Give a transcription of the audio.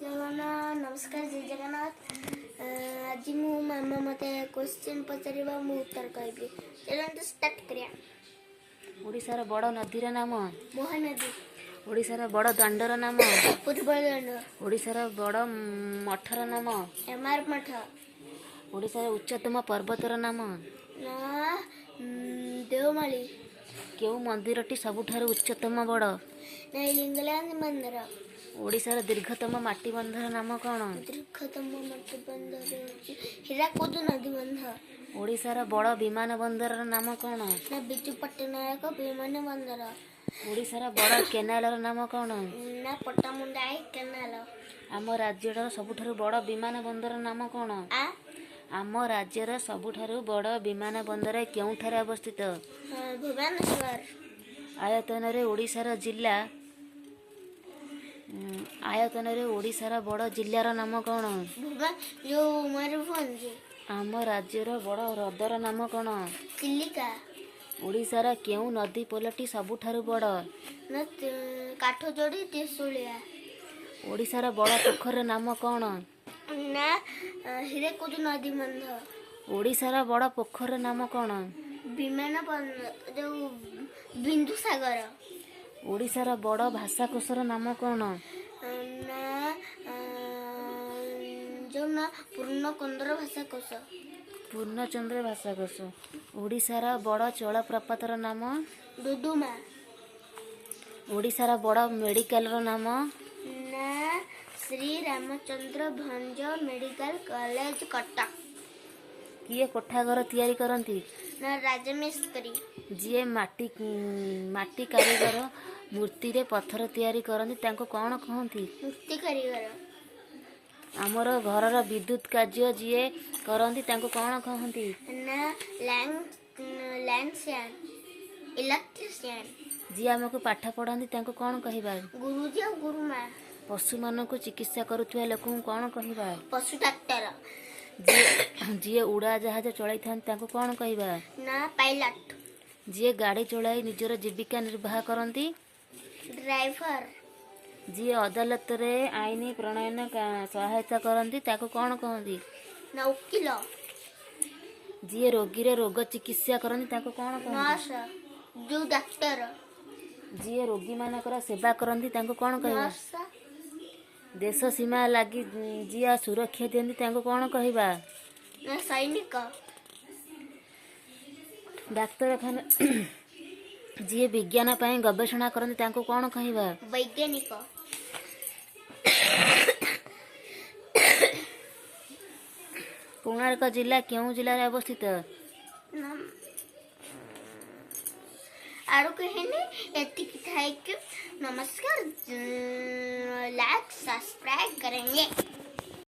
ଜଗନ୍ନାଥ, ନମସ୍କାର, ଜୟ ଜଗନ୍ନାଥ। ଆଜି ମୁଁ ମାମା ମୋତେ କ୍ୱେଶ୍ଚିନ୍ ପଚାରିବ, ମୁଁ ଉତ୍ତର କହିବି। ଚାଲନ୍ତୁ ଷ୍ଟାର୍ଟ କରିବା। ଓଡ଼ିଶାର ବଡ଼ ନଦୀର ନାମ? ମହାନଦୀ। ଓଡ଼ିଶାର ବଡ଼ ଦାଣ୍ଡର ନାମ? ପୂର୍ବ ଦଣ୍ଡ। ଓଡ଼ିଶାର ବଡ଼ ମଠର ନାମ? ଏମାର ମଠ। ଓଡ଼ିଶାର ଉଚ୍ଚତମ ପର୍ବତର ନାମ? ନା ଦେଓମାଳି। କେଉଁ ମନ୍ଦିରଟି ସବୁଠାରୁ ଉଚ୍ଚତମ ବଡ଼? ନା ଲିଙ୍ଗରାଜ ମନ୍ଦିର। ଓଡ଼ିଶାର ଦୀର୍ଘତମ ମାଟି ବନ୍ଧର ନାମ କ'ଣ? ଦୀର୍ଘତମ ମାଟି ବନ୍ଧ ହେଉଛି ହୀରାକୁଦ ନଦୀ ବନ୍ଧ। ଓଡ଼ିଶାର ବଡ଼ ବିମାନ ବନ୍ଦରର ନାମ କ'ଣ? ନା ବିଜୁ ପଟ୍ଟନାୟକ ବିମାନ ବନ୍ଦର। ଓଡ଼ିଶାର ବଡ଼ କେନାଲର ନାମ କ'ଣ? ନା ପଟ୍ଟାମୁଣ୍ଡାଇ କେନାଲ। ଆମ ରାଜ୍ୟର ସବୁଠାରୁ ବଡ଼ ବିମାନ ବନ୍ଦର ନାମ କ'ଣ? ଆ ଆମ ରାଜ୍ୟର ସବୁଠାରୁ ବଡ଼ ବିମାନ ବନ୍ଦର କେଉଁଠାରେ ଅବସ୍ଥିତ? ଭୁବନେଶ୍ୱର। ଆୟତନରେ ଓଡ଼ିଶାର ବଡ଼ ଜିଲ୍ଲାର ନାମ କ'ଣ? ଯୋଉ ମୟୂରଭଞ୍ଜ। ଆମ ରାଜ୍ୟର ବଡ଼ ହ୍ରଦର ନାମ କ'ଣ? ଚିଲିକା। ଓଡ଼ିଶାର କେଉଁ ନଦୀ ପୋଲଟି ସବୁଠାରୁ ବଡ଼? ନା କାଠଯୋଡ଼ି ତ୍ରିଶୁଳିଆ। ଓଡ଼ିଶାର ବଡ଼ ପୋଖରୀର ନାମ କ'ଣ? ନା ହୀରାକୁଦ ନଦୀ ବନ୍ଧ। ଓଡ଼ିଶାର ବଡ଼ ପୋଖରୀର ନାମ କ'ଣ? ବିମାନ ବନ୍ଧ ଯୋଉ ବିନ୍ଦୁସାଗର। ଓଡ଼ିଶାର ବଡ଼ ଭାଷାକୋଷର ନାମ କ'ଣ? ନା ଯୋଉ ନା ପୂର୍ଣ୍ଣଚନ୍ଦ୍ର ଭାଷାକୋଷ। ପୂର୍ଣ୍ଣଚନ୍ଦ୍ର ଭାଷାକୋଷ। ଓଡ଼ିଶାର ବଡ଼ ଜଳପ୍ରପାତର ନାମ? ଡୁଡୁମା। ଓଡ଼ିଶାର ବଡ଼ ମେଡ଼ିକାଲର ନାମ? ନା ଶ୍ରୀ ରାମଚନ୍ଦ୍ର ଭଞ୍ଜ ମେଡ଼ିକାଲ କଲେଜ, କଟକ। କିଏ କୋଠାଘର ତିଆରି କରନ୍ତି? ନା ରାଜମିସ୍ତ୍ରୀ। ଯିଏ ମାଟି ମାଟି କାରିଗର ମୂର୍ତ୍ତିରେ ପଥର ତିଆରି କରନ୍ତି, ତାଙ୍କୁ କ'ଣ କହନ୍ତି? ମୂର୍ତ୍ତି କାରିଗର। ଆମର ଘରର ବିଦ୍ୟୁତ କାର୍ଯ୍ୟ ଯିଏ କରନ୍ତି, ତାଙ୍କୁ କ'ଣ କହନ୍ତି? ନା ଲାଇନମ୍ୟାନ୍, ଇଲେକ୍ଟ୍ରିସିଆନ। ଯିଏ ଆମକୁ ପାଠ ପଢ଼ାନ୍ତି, ତାଙ୍କୁ କ'ଣ କହିବା? ଗୁରୁଜୀ ଆଉ ଗୁରୁମା। ପଶୁମାନଙ୍କୁ ଚିକିତ୍ସା କରୁଥିବା ଲୋକଙ୍କୁ କ'ଣ କହିବା? ପଶୁ ଡାକ୍ତର। ଯିଏ ଉଡ଼ାଜାହାଜ ଚଳାଇଥାନ୍ତି, ତାଙ୍କୁ କ'ଣ କହିବା? ନା ପାଇଲଟ। ଯିଏ ଗାଡ଼ି ଚଳାଇ ନିଜର ଜୀବିକା ନିର୍ବାହ କରନ୍ତି? ଡ୍ରାଇଭର। ଯିଏ ଅଦାଲତରେ ଆଇନ ପ୍ରଣୟନ ସହାୟତା କରନ୍ତି, ତାକୁ କ'ଣ କହନ୍ତି? ନା ଓକିଲ। ଯିଏ ରୋଗୀର ରୋଗ ଚିକିତ୍ସା କରନ୍ତି, ତାକୁ କ'ଣ କହନ୍ତି? ନର୍ସ, ଯୋଉ ଡାକ୍ତର। ଯିଏ ରୋଗୀମାନଙ୍କର ସେବା କରନ୍ତି, ତାଙ୍କୁ କ'ଣ କହିବା? ନର୍ସ। ଦେଶ ସୀମା ଲାଗି ଯିଏ ସୁରକ୍ଷା ଦିଅନ୍ତି, ତାଙ୍କୁ କ'ଣ କହିବା? ନା ସୈନିକ। ଡାକ୍ତରଖାନା ଯିଏ ବିଜ୍ଞାନ ପାଇଁ ଗବେଷଣା କରନ୍ତି, ତାଙ୍କୁ କ'ଣ କହିବା? ବୈଜ୍ଞାନିକ। କୋଣାର୍କ ଜିଲ୍ଲା କେଉଁ ଜିଲ୍ଲାରେ ଅବସ୍ଥିତ? ନା ଆଉ କହିନି, ଏତିକି। Thank you, ନମସ୍କାର। ଲାଇକ୍ ସବସ୍କ୍ରାଇବ करेंगे।